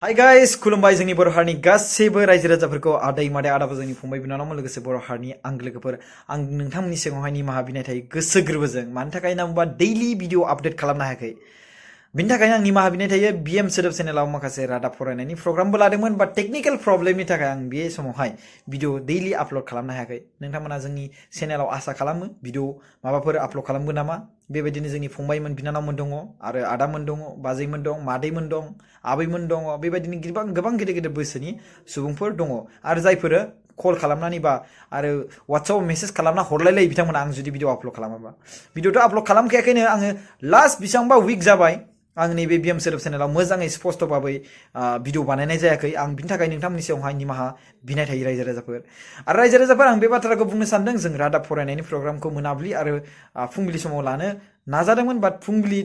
hi guys खुलुमबाय जोंनि बर' हारिनि गासैबो रायजो राजाफोरखौ आदै मादै आदाबो जोंनि फंबाय बिनानावमोन लोगोसे बर' हारिनि आंगो लोगोफोर आं नोंथांमोननि सिगाङावहाय निमाहा बिनाय थायो गोसो गोरबोजों मानि थाखाय होनना बुङोबा दैलि भिडिअ आपडेट खालामनो हायाखै बिनि थाखायनो आं निमाहा बिनाय थायो बिएम सोदोब चेनेलाव माखासे रादाब फरायनायनि प्रग्रामबो लादोंमोन बाट टेकनिकेल प्रब्लेमनि थाखाय आं बे समावहाय भिडिअ दैलि आपल'ड खालामनो हायाखै नोंथांमोना जोंनि चेनेलाव आसा खालामो भिडिअ माबाफोर आपल'ड खालामगोन नामा बेबायदिनो जोंनि फंबायमोन बिनानावमोन दङ आरो आदामोन दङ बाजैमोन दं मादैमोन दं आबैमोन दङ बेबायदिनो गोबां गेदेर गेदेर बैसोनि सुबुंफोर दङ आरो जायफोर कल खालामनानै बा आरो वाट्सएपआव मेसेज खालामना हरलायलायो बिथांमोना आं जुदि भिडिअ आपल'ड खालामाबा भिडिअथ' आपल'ड खालामखायाखैनो आङो लास्ट बेसेबांबा उइक जाबाय आं नैबे बिएम सोदोब चेनेलाव मोजाङै स्पष्ट भाबै भिडिअ बानायनाय जायाखै आं बिनि थाखाय नोंथांमोननि सायावहाय निमाहा बिनाय थायो रायजो राजाफोर आरो रायजो राजाफोर आं बे बाथ्राखौ बुंनो सानदों जों रादाब फरायनायनि प्रग्रामखौ मोनाबिलि आरो फुंबिलि समाव लानो नाजादोंमोन बाट फुंबिलि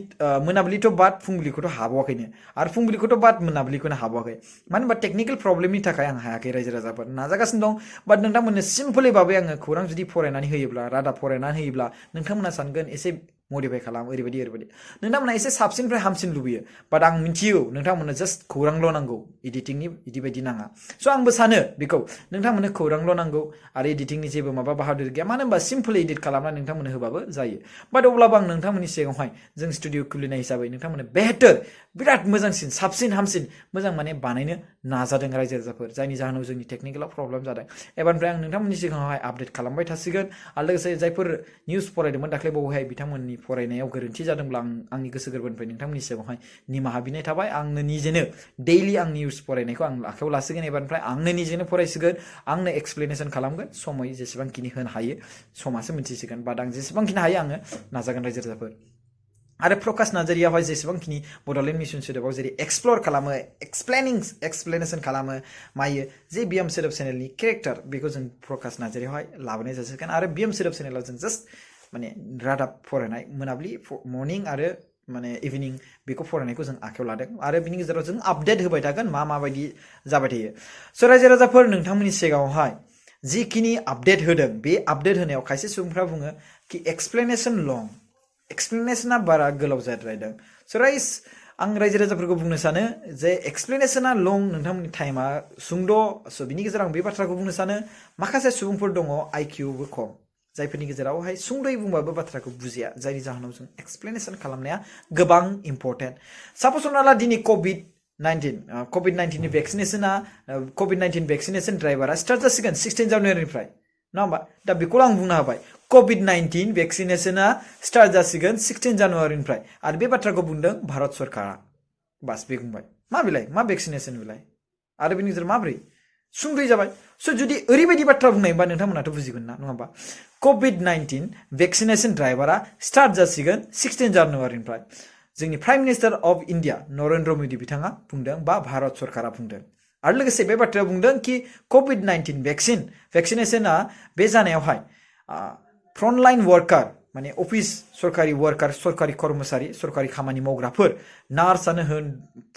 मोनाबिलिथ' बाद फुंबिलिखौथ' हाबावाखैनो आरो फुंबिलिखौथ' बाद मोनाबिलिखौनो हाबावाखै मानो होनबा टेकनिकेल प्रब्लेमनि थाखाय आं हायाखै रायजो राजाफोर नाजागासिनो दं बाट नोंथांमोननो सिम्पलैबाबो आङो खौरां जुदि फरायनानै होयोब्ला रादाब फरायनानै होयोब्ला नोंथांमोना सानगोन एसे मडिफाइ खालाम ओरैबायदि नोंथांमोना एसे साबसिननिफ्राय हामसिन लुबैयो बाट आं मिथियो नोंथांमोननो जास्ट खौरांल' नांगौ एडिटिंनि बिदि नाङा स' आंबो सानो बेखौ नोंथांमोननो खौरांल' नांगौ आरो एडिटिंनि जेबो माबा बाहादुर गैया मानो होनबा सिम्पल एडिट खालामनानै नोंथांमोननो होबाबो जायो बाट अब्लाबो आं नोंथांमोननि सिगाङावहाय जों स्टुडिअ खुलिनाय हिसाबै नोंथांमोननो बेहतर बिराद मोजांसिन साबसिन हामसिन मोजां माने बानायनो नाजादों रायजो राजाफोर जायनि जाहोनाव जोंनि टेकनिकेलाव प्रब्लेम जादों एबारनिफ्राय आं नोंथांमोननि सिगाङावहाय आपडेट खालामबाय थासिगोन आरो लोगोसे जायफोर निउस फरायदोंमोन दाख्लैबावैहाय बिथांमोननि फरायनायाव गोरोन्थि जादोंब्ला आंनि गोसो गोरबोनिफ्राय नोंथांमोननि सिगाङावहाय निमाहा बिनाय थाबाय आंनो निजेनो दैलि आं निउस फरायनायखौ आं आखायाव लासिगोन एबारनिफ्राय आंनो निजेनो फरायसिगोन आंनो एक्सप्लेनेसन खालामगोन समय जेसेबांखिनि होनो हायो समासो मिथिसिगोन बाट आं जेसेबांखिनि हायो आङो नाजागोन रायजो राजाफोर आरो प्रकाश नार्जारियावहाय जेसेबांखिनि बड'लेण्ड मिशन सोदोबाव जेरै एक्सप्लर खालामो एक्सप्लेनेसन खालामो मायो जे बिएम सोदोब चेनेलनि केरेक्टार बेखौ जों प्रकाश नार्जारियावहाय लाबोनाय जासिगोन आरो बिएम सोदोब चेनेलाव जों जास्ट माने रादाब फरायनाय मोनाबिलि मर्निं आरो माने इभिनिं बेखौ फरायनायखौ जों आखायाव लादों आरो बिनि गेजेराव जों आपडेट होबाय थागोन माबायदि जाबाय थायो स' रायजो राजाफोर नोंथांमोननि सिगाङावहाय जिखिनि आपडेट होदों बे आपडेट होनायाव खायसे सुबुंफ्रा बुङो कि एक्सप्लेनेसन लं एक्सप्लेनेसना बारा गोलाव जाद्रायदों स' राइस आं रायजो राजाफोरखौ बुंनो सानो जे एक्सप्लेनेसना लं नोंथांमोननि टाइमा सुंद' स' बिनि गेजेराव आं बे बाथ्राखौ बुंनो सानो माखासे सुबुंफोर दङ आइकिउबो खम जायफोरनि गेजेरावहाय सुंद'यै बुंबाबो बाथ्राखौ बुजिया जायनि जाहोनाव जों एक्सप्लेनेसन खालामनाया गोबां इम्परटेन्ट साप'ज हमना ला दिनै कभिड 19 भेक्सिनेसन ड्राइभारा स्टार्ट जासिगोन 16 जानुवारिनिफ्राय नङा होमबा दा बेखौ आं बुंनो हाबाय कभिड 19 भेक्सिनेसना स्टार्ट जासिगोन 16 जानुवारिनिफ्राय आरो बे बाथ्राखौ बुंदों भारत सरकारा बास बे बुंबाय मा बेलाय मा भेक्सिनेसन बेलाय आरो बेनि गेजेराव माब्रै सुंद'यै जाबाय स' जुदि ओरैबायदि बाथ्रा बुंनायबा नोंथांमोनाथ' बुजिगोन ना नङा होमबा कभिड 19 भेक्सिनेसन ड्राइभारा स्टार्ट जासिगोन 16 जानुवारिनिफ्राय जोंनि prime minister of India Narendra Modi बिथाङा बुंदों बा भारत सरकारा बुंदों आरो लोगोसे बे बाथ्राया बुंदों कि कभिड 19 भेक्सिनेसना बे जानायावहाय फ्रन्टलाइन वार्कार माने अफिस सरकारि वार्कार सरकारि कर्मचारि सरकारि खामानि मावग्राफोर नार्सआनो होन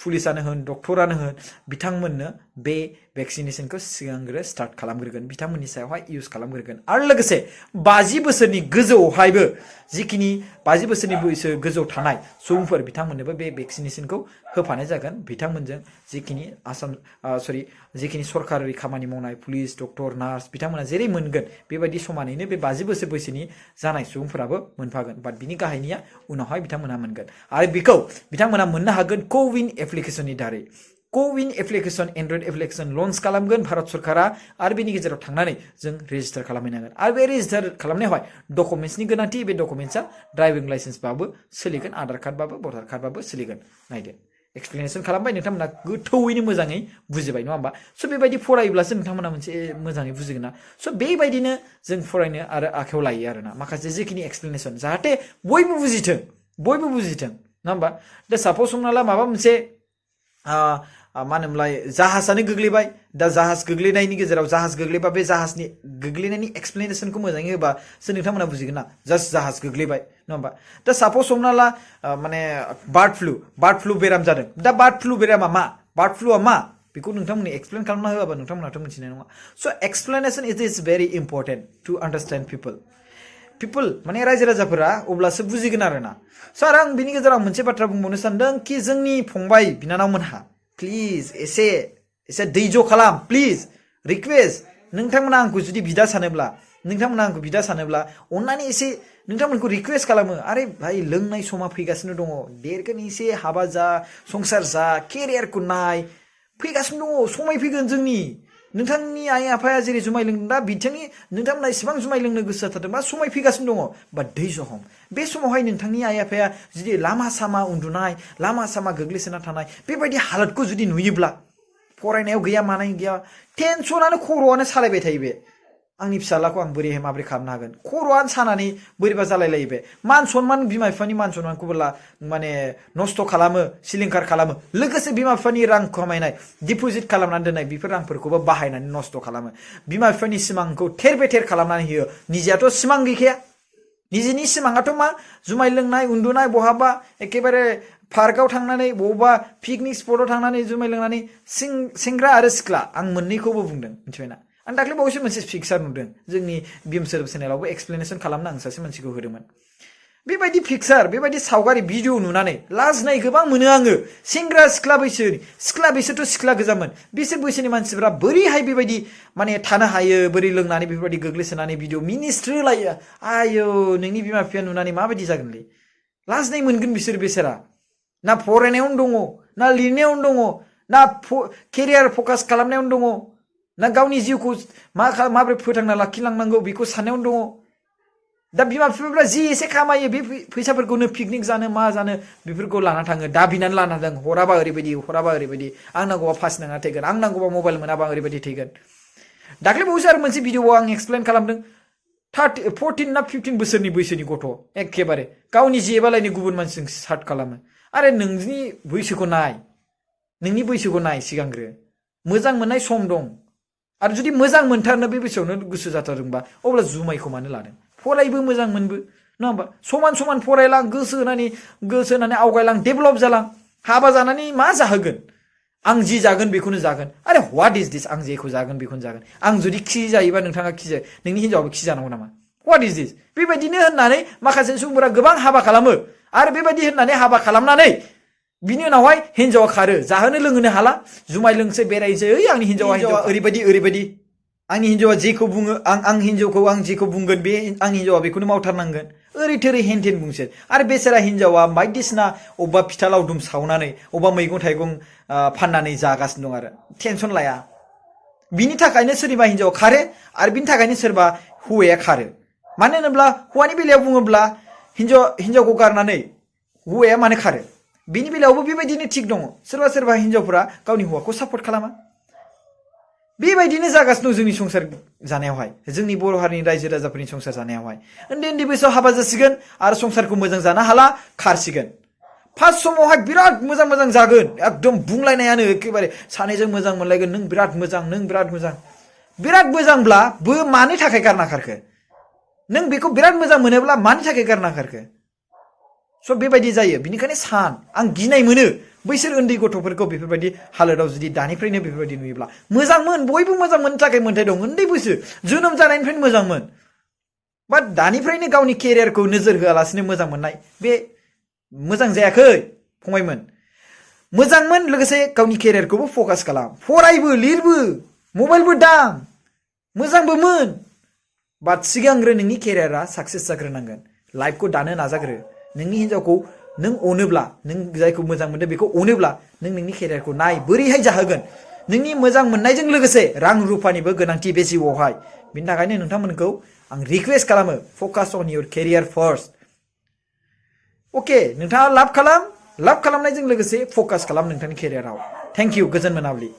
पुलिसानो होन डक्टरानो होन बिथांमोननो बे भेक्सिनेसनखौ सिगांग्रो स्टार्ट खालामग्रोगोन बिथांमोननि सायावहाय इउज खालामग्रोगोन आरो लोगोसे 50 बोसोरनि गोजौआवहायबो जिखिनि 50 बोसोरनि बैसो गोजौ थानाय सुबुंफोर बिथांमोननोबो बे भेक्सिनेसनखौ होफानाय जागोन बिथांमोनजों जिखिनि सरकारि खामानि मावनाय पुलिस डक्टर नार्स बिथांमोना जेरै मोनगोन बेबायदि समानैनो बे 50 बोसोर बैसोनि जानाय सुबुंफोराबो मोनफागोन बाट बिनि गाहायनिया उनावहाय बिथांमोना मोनगोन आरो बेखौ बिथांमोना मोननो हागोन क'विन एप्लिकेसननि दारै क'विन एप्लिकेसन एन्ड्रइड एप्लिकेसन लन्च खालामगोन भारत सरकारा आरो बेनि गेजेराव थांनानै जों रेजिस्टार खालामहैनांगोन आरो बे रेजिस्टार खालामनायावहाय डकुमेन्ट्सनि गोनांथि बे डकुमेन्ट्सआ ड्राइभिं लाइसेन्सबाबो सोलिगोन आधार कार्डबाबो भटार कार्डबाबो सोलिगोन नायदो एक्सप्लेनेसन खालामबाय नोंथांमोना गोथौवैनो मोजाङै बुजिबाय नङा होमबा स' बेबायदि फरायोब्लासो नोंथांमोना मोनसे मोजाङै बुजिगोन ना स' बेबायदिनो जों फरायनो आरो आखायाव लायो आरोना माखासे जिखिनि एक्सप्लेनेसन जाहाथे बयबो बुजिथों नङा होमबा दा साप'ज हमना ला माबा मोनसे मा होनोमोनलाय जाहाजानो गोग्लैबाय दा जाहाज गोग्लैनायनि गेजेराव जाहाज गोग्लैबा बे जाहाजनि गोग्लैनायनि एक्सप्लेनेसनखौ मोजाङै होबासो नोंथांमोना बुजिगोन ना जास्ट जाहाज गोग्लैबाय नङा होमबा दा साप'ज हमना ला माने बार्ड फ्लु बेराम जादों दा बार्ड फ्लु बेरामा मा बार्ड फ्लुआ मा बेखौ नोंथांमोननि एक्सप्लेन खालामना होआबा नोंथांमोनाथ' मिथिनाय नङा स' एक्सप्लेनेसन इज भेरि इम्परटेन्ट टु आन्डारस्टेन्ड पिपल माने रायजो राजाफोरा अब्लासो बुजिगोन आरोना स' आरो आं बिनि गेजेराव मोनसे बाथ्रा बुंबावनो सानदों कि जोंनि फंबाय बिनानावमोनहा प्लिज एसे दैज' खालाम प्लिज रिक्वेस्ट नोंथांमोना आंखौ जुदि बिदा सानोब्ला अन्नानै एसे नोंथांमोनखौ रिक्वेस्ट खालामो आरे भाई लोंनाय समा फैगासिनो दङ देरगोन एसे हाबा जा संसार जा केरियारखौ नाय फैगासिनो दङ समाय फैगोन जोंनि नोंथांनि आइ आफाया जेरै जुमाय लोंदों दा बिथांनि नोंथांमोना इसेबां जुमाय लोंनो गोसो जाथारदोंबा समाय फैगासिनो दङ बा दैज' हम बे समावहाय नोंथांनि आइ आफाया जुदि लामा सामा उन्दुनाय लामा सामा गोग्लैसोना थानाय बेबायदि हालोदखौ जुदि नुयोब्ला फरायनायाव गैया मानाय गैया टेनसनानो खर'आनो सालायबाय थायो बे आंनि फिसालाखौ आं बोरैहाय माबोरै खालामनो हागोन खर'आनो सानानै बोरैबा जालायलायो बे मान सनमान बिमा बिफानि मान सनमानखौबो माने नस्थ' खालामो सिलिंखार खालामो लोगोसे बिमा बिफानि रां खामायनाय डिप'जिट खालामनानै दोननाय बेफोर रांफोरखौबो बाहायनानै नस्थ' खालामो बिमा बिफानि सिमांखौ थेर बेथेर खालामनानै होयो निजेयाथ' सिमां गैखाया निजेनि सिमाङाथ' मा जुमाय लोंनाय उन्दुनाय बहाबा एखेबारे पार्कआव थांनानै बबावबा पिकनिक स्पटआव थांनानै जुमाय लोंनानै सेंग्रा आरो सिख्ला आं मोननैखौबो बुंदों मिथिबायना आं दाख्लै बावैसो मोनसे पिक्सार नुदों जोंनि बिएमसि चेनेलावबो एक्सप्लेनेसन खालामनो आं सासे मानसिखौ होदोंमोन बेबायदि पिक्सार बेबायदि सावगारि भिडिअ नुनानै लाजिनाय गोबां मोनो आङो सेंग्रा सिख्ला बैसोथ' सिख्ला गोजामोन बिसोर बैसोनि मानसिफोरा बोरैहाय बेबायदि माने थानो हायो बोरै लोंनानै बेफोरबायदि गोग्लैसोनानै भिडिअ मिनिस्ट्रि लायो आयौ नोंनि बिमा बिफाया नुनानै माबायदि जागोनलै लाजिनाय मोनगोन बिसोर बेसेरा ना फरायनायावनो दङ ना लिरनायावनो दङ ना केरियार फकास खालामनायावनो दङ ना गावनि जिउखौ माबोरै फोथांना लाखिलांनांगौ बेखौ साननायावनो दङ दा बिमा बिफाफ्रा जि एसे खामायो बे फैसाफोरखौनो पिकनिक जानो मा जानो बेफोरखौ लाना थाङो दाबिनानै लाना थाङो हराबा ओरैबायदि आं नांगौबा फास नाङा थैगोन आं नांगौबा मबाइल मोनाबा ओरैबायदि थैगोन दाख्लै बावैसो आरो मोनसे भिडिअआव आं एक्सप्लेन खालामदों 14 ना 15 बोसोरनि बैसोनि गथ' एखेबारे गावनि जेबालायनि गुबुन मानसिजों स्टार्ट खालामो आरे नोंनि बैसोखौ नाय सिगांग्रो मोजां मोननाय सम दं आरो जुदि मोजां मोनथारनो बे बैसोआवनो गोसो जाथारदोंबा अब्ला जुमायखौ मानो लादों फरायबो मोजां मोनबो नङा होमबा समान फरायलां गोसो होनानै आवगायलां डेभेलप जालां हाबा जानानै मा जाहोगोन आं जि जागोन बेखौनो जागोन आरे व्हाट इज दिस आं जेखौ जागोन बेखौनो जागोन आं जुदि खि जायोबा नोंथाङा खिजायो नोंनि हिनजावाबो खि जानांगौ नामा व्हाट इज दिस बेबायदिनो होननानै माखासे सुबुंफोरा गोबां हाबा खालामो आरो बेबायदि होननानै हाबा खालामनानै बिनि उनावहाय हिनजावा खारो जाहोनो लोंहोनो हाला जुमाय लोंसै बेरायसै आंनि हिनजावा ओरैबायदि आंनि हिनजावा जेखौ बुङो आं हिनजावखौ आं जेखौ बुंगोन बे आंनि हिनजावा बेखौनो मावथारनांगोन ओरै थोरै हेनथेन बुंसै आरो बेसेरा हिनजावा बायदिसिना अबेबा फिथा लावदुम सावनानै अबेबा मैगं थाइगं फाननानै जागासिनो दं आरो टेनसन लाया बिनि थाखायनो सोरनिबा हिनजावा खारो आरो बिनि थाखायनो सोरबा हौवाया खारो मानो होनोब्ला हौवानि बेलायाव बुङोब्ला हिनजावखौ गारनानै हौवाया मानो खारो बिनि बेलायावबो बेबायदिनो थिग दङ सोरबा हिनजावफोरा गावनि हौवाखौ सापर्ट खालामा बेबायदिनो जागासिनो दं जोंनि संसार जानायावहाय जोंनि बर' हारिनि रायजो राजाफोरनि संसार जानायावहाय उन्दै बैसोआव हाबा जासिगोन आरो संसारखौ मोजां जानो हाला खारसिगोन फार्स्ट समावहाय बिराद मोजां जागोन एकदम बुंलायनायानो एखेबारे सानैजों मोजां मोनलायगोन नों बिराद मोजांब्ला बो मानि थाखाय गारना खारखो नों बेखौ बिराद मोजां मोनोब्ला मानि थाखाय गारना खारखो स' बेबायदि जायो बिनिखायनो आं गिनाय मोनो बैसोर उन्दै गथ'फोरखौ बेफोरबायदि हालोदाव जुदि दानिफ्रायनो बेफोरबायदि नुयोब्ला मोजांमोन बयबो मोजां मोननो थाखाय मोन्थाय दं उन्दै बैसो जोनोम जानायनिफ्रायनो मोजांमोन बाट दानिफ्रायनो गावनि केरियारखौ नोजोर होआलासिनो मोजां मोननाय बे मोजां जायाखै फंबायमोन मोजांमोन लोगोसे गावनि केरियारखौबो फकास खालाम फरायबो लिरबो मबाइलबो दां मोजांबोमोन बाट सिगांग्रो नोंनि केरियारा साक्सेस जाग्रोनांगोन लाइफखौ दानो नाजाग्रो नोंनि हिनजावखौ नों अनोब्ला नों जायखौ मोजां मोनदों बेखौ अनोब्ला नों नोंनि केरियारखौ नाय बोरैहाय जाहोगोन नोंनि मोजां मोननायजों लोगोसे रां रुफानिबो गोनांथि बे जिउआवहाय बिनि थाखायनो नोंथांमोनखौ आं रिक्वेस्ट खालामो focus on your career first अके नोंथाङा लाभ खालामनायजों लोगोसे फकास खालाम नोंथांनि केरियाराव थेंक इउ गोजोन मोनाबिलि